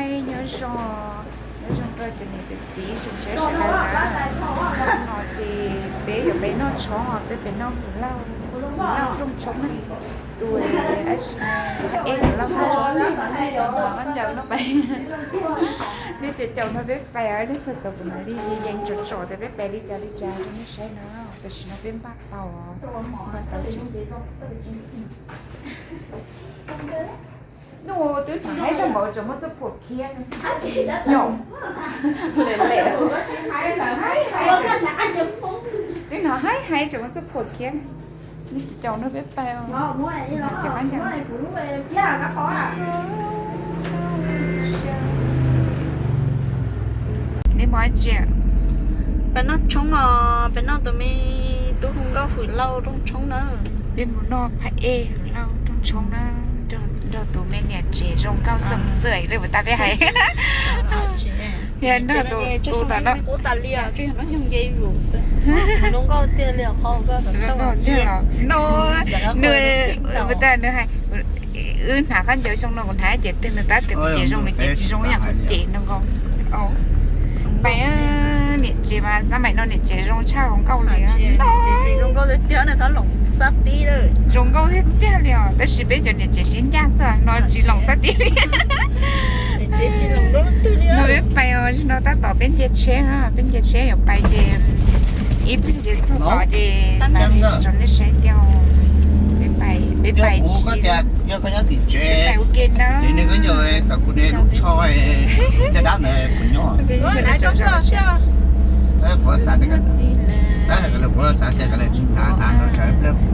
Nyob zoo, nyob zoo rau cov niam cov txiv tsoom saib sawv daws na. Hnub no ces peb yuav pais noj tshoob os, peb pais noj hwm lauj, hwm lauj rooj tshoob na. Tus ab tsi ej hwm lauj rooj tshoob, nyob ncaws no pais. Nej caum caum nrog peb pais, nej txhua tus kuv mam li yees tsom tsom tias peb pais li cas li cas rau nej saib no. Tam sim no peb npaj tau, npaj tau tsev. Ntuj, twb hnov haib tag npaum tseem muaj txoj phuam khiab. Yom, lem lem, twb hnov haib haib tseem muaj txoj phuam khiab. Nej caum caum nrog peb pais os. Ces qab ncaws. Neb mus dab tsi? Peb noj tshoob os, peb noj tus me tub hu nkauj hwm lauj rooj tshoob na. Peb mus noj phaj ej hwm lauj rooj tshoob na, nrog tus me niam tsev zoo nkauj xeem xwm li puas tas peb hais. Nrog tus, tus tom no. Zoo nkauj tiag li os. No, nws, puas tas nws hais, wb hnav khaub ncaws xyoo no kuv hnav ces twg nws tab twg kuv ces zoo, nws ces tsis zoo ib yam kuv ces no nkaus. Pais, niam tsev mas xab maim no niam tsev zoo tshaj hluas nkauj li no. Zoo nkauj tiag tiag li os, tab sis peb cov niam tsev siab ncaj xwb no tsis loos xab tib li. No peb pais os, no tab tom peb nce tsheb, peb nce tsheb yuav pais ces ib pliag ces txog tod ces mam li tso nej saib thiab. Peb pais, peb pais ua ke na.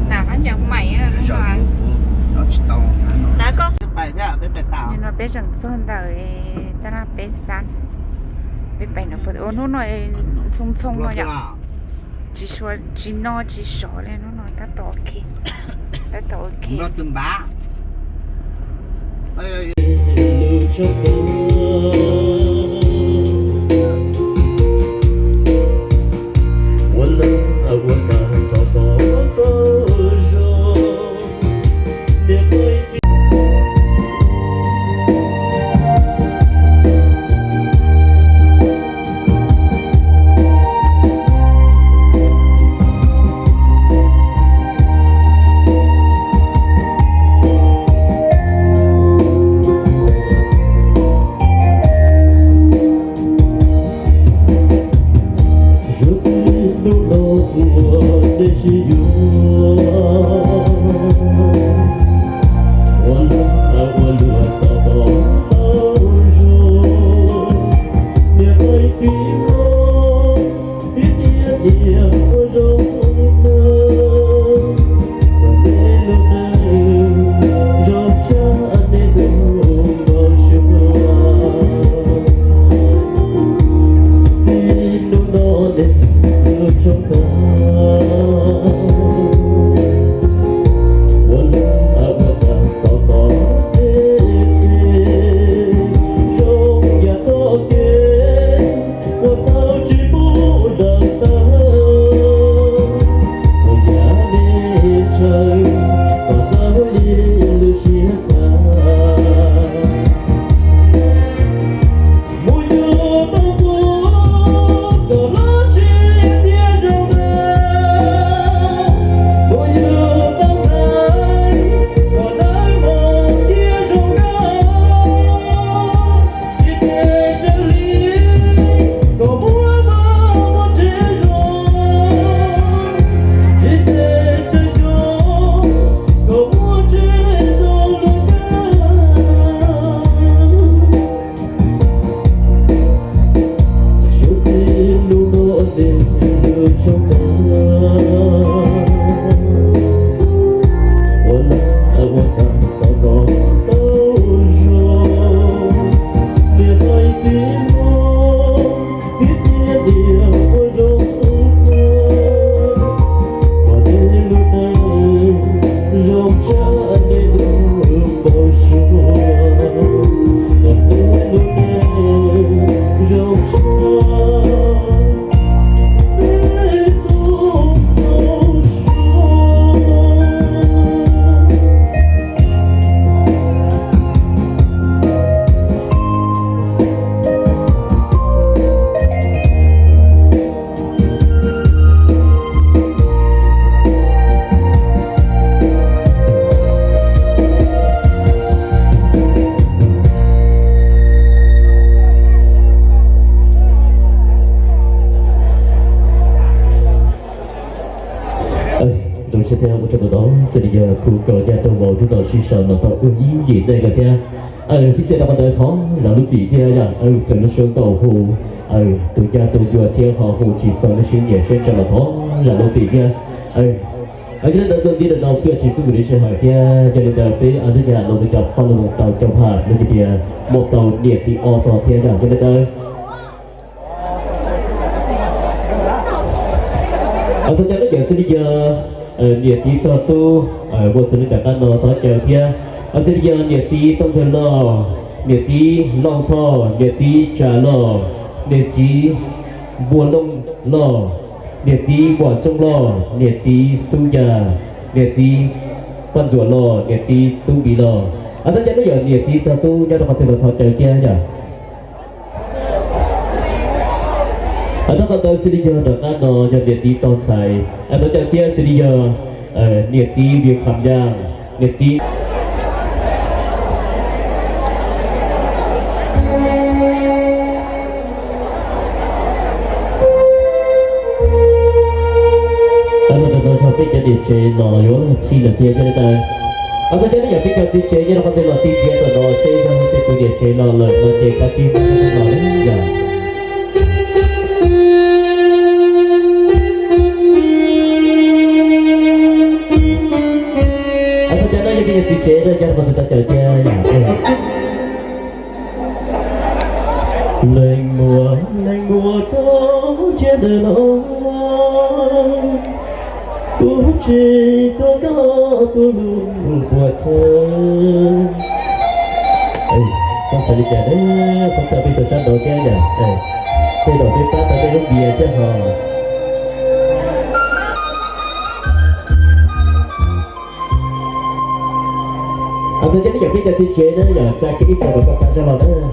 Hnav khaub ncaws maim no. No peb tseem txog ntawm tab laj peb xab, peb pais no, hnub no txhoo txhoo no yom. Tsis sov, tsis no tsis sov li hnub no, tab tom ok, tab tom ok. Xws li yog khu kaum ncaj rau vauv hnub no sib sau los tau ua ib yim neej lawm thiab. Pib xav rau qhov ntawd thov zam lub txim thiab yog raws lub suab nkaus hu tus ncaj tus ncua thiab ho hu tsis txog lub siab nyiam siab ntshaw los thov zam lub txim thiab. Yog li ntawd txuas ntxiv ntawm no kuj tsis pub kuv li sij hawm thiab, yog li ntawd peb ua ib yam no mus cov qhov lus tau cov phaj lub cim tias muaj tau niam txiv ob tog thiab yog li ntawd. Thov caw lub yawm xws li yog niam txiv tog tub, muaj xws li nram qab no thov caw thiab. Xws li yog niam txiv Tooj Ntxawg Loj, niam txiv Looj Thoj, niam txiv Tsa Loj, niam txiv Npua Looj Loj, niam txiv Npua Xoob Loj, niam txiv Xub Yaj, niam txiv Paj Ntxuam Loj, niam txiv Tub Npis Loj. Thov caw lub yawm niam txiv tog tub nyob rau qhov twg los thov caw thiab yog. Thov qhov ntawd xws li yog nram qab no yog niam txiv Tog Ntxhais, thov caw thiab xws li yog niam txiv Vias Kham Yaj, niam txiv. Ntawm no yog peb cov niam tsev los yuav txhij lawm thiab thiab li ntawd. Thov caw lub yawm peb cov txiv tsev nyob rau qhov twg los txhij thiab ntawm no seb yog tej tus niam tsev los lawm no ces kav tsij mus rau no yog. Thov caw no yog peb cov txiv tsev nyob rau qhov twg thov caw thiab yog. Leej muam, leej muam rau tsiaj ntawm no, kuv tsis tuav koj tus lus puas tshawv. Xav xav li cas ne, xav xav peb tus sab nraud thiab yom, tej zaum peb pab tau tej lub npias thiab ho. Thov caw nej cov peb cov txiv tsev na yom, tsa kiag ib puas rau koj tsa zog los na.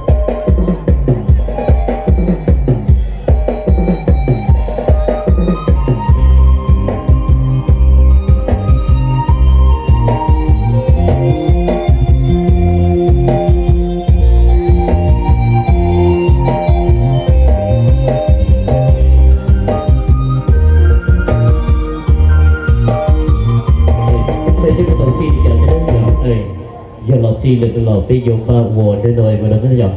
Yog los txij lawm los peb yuav npaj ua dab no ua no na yom.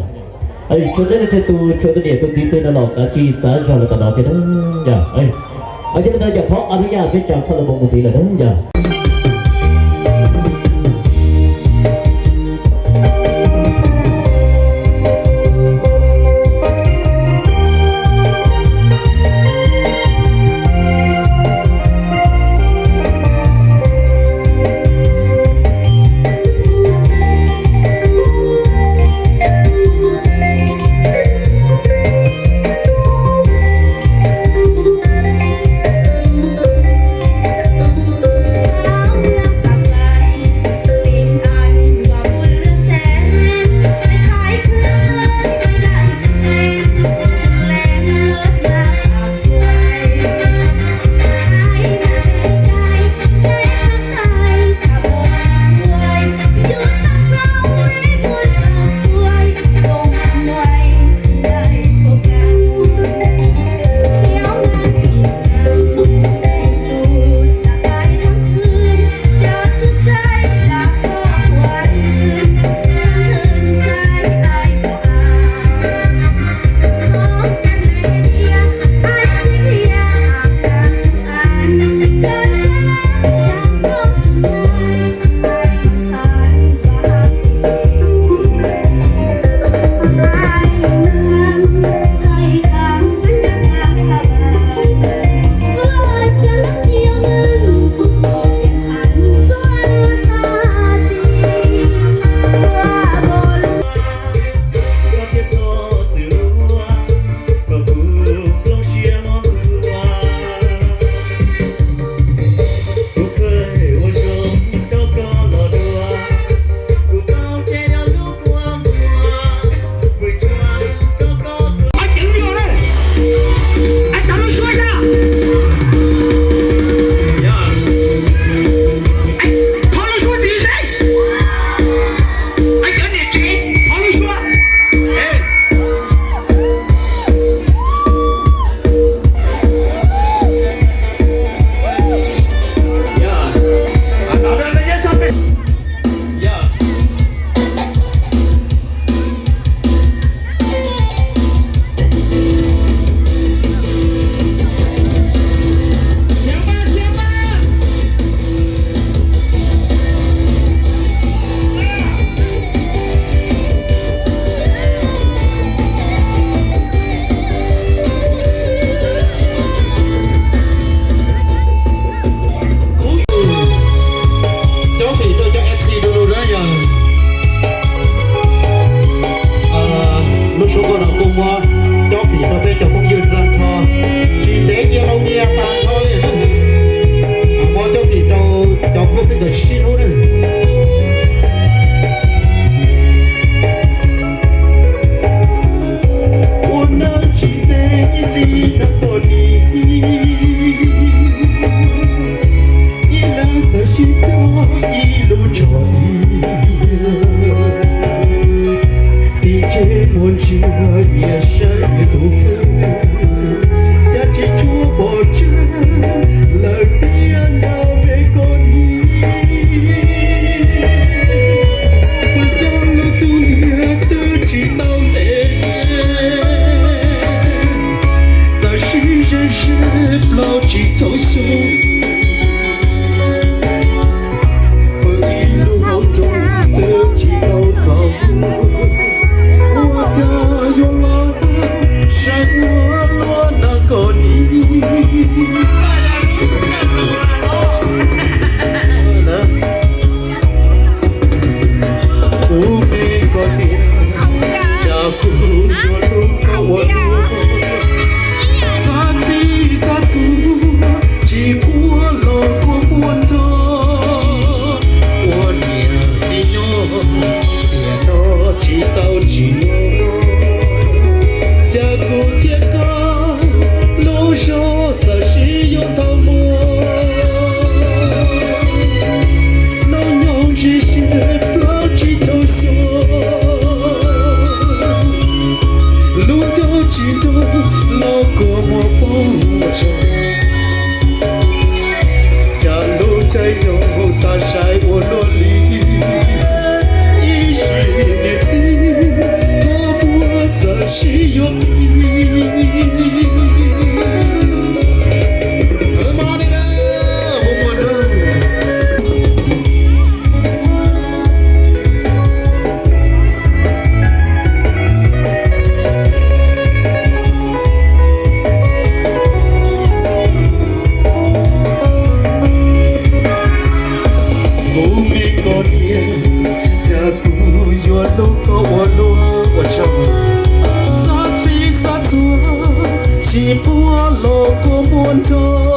Tshuav nej leej twg tus tshuav tus niam tus txiv twg no los kav tsij tsa zog los tom no thiab na yom. Ua li ntawd yog thov a lub yaj peb cov koj los mus mus tiv lawm na yom. Muab cov fim rau peb cov phooj ywg tag nrho, tsis ntev cia rau nyias tag nrho li. Muab cov fim rau cov phooj ywg sib hlub na. Ua neej tsis ntev li no koj nim, ib leeg txawm sib tog ib lub zos, tim tsev muaj ntsuag nyias saib nyias tus kheej, cas tsis tshua pom tseg lawm tiag no me koj nim. Puas yog lub xub ntiag twb tsis tau ntev, txawm sib ze ze plaub tsib caug xyoo, pw ib lub hauv txoos twb tsis tau txaus, ua cas yuav los saib ua luaj no koj nim. Kuv me koj niam, cas kuv yuav hlub koj ua luaj, xav txij xav txhua tsis puag los kua muag nrog, ua niam txiv nyob tiam no tsis tau tsim nyog, cas kuv thiab koj lub zog txawm sib yuav ntau muaj. Hnub nyoog ntsib ze plaub tsib caug xyoo, lub ntuj tsis nrog los kua muag poob ua tsaug, cas lub caij nyoog tas sai ua luaj li, ib sim niam txiv kua muag txawm sib yuav plig. Kuv me koj niam, cas kuv yuav hlub koj ua luaj ua tsaug, xav txij xav txhua tsis puag los kua muag nrog,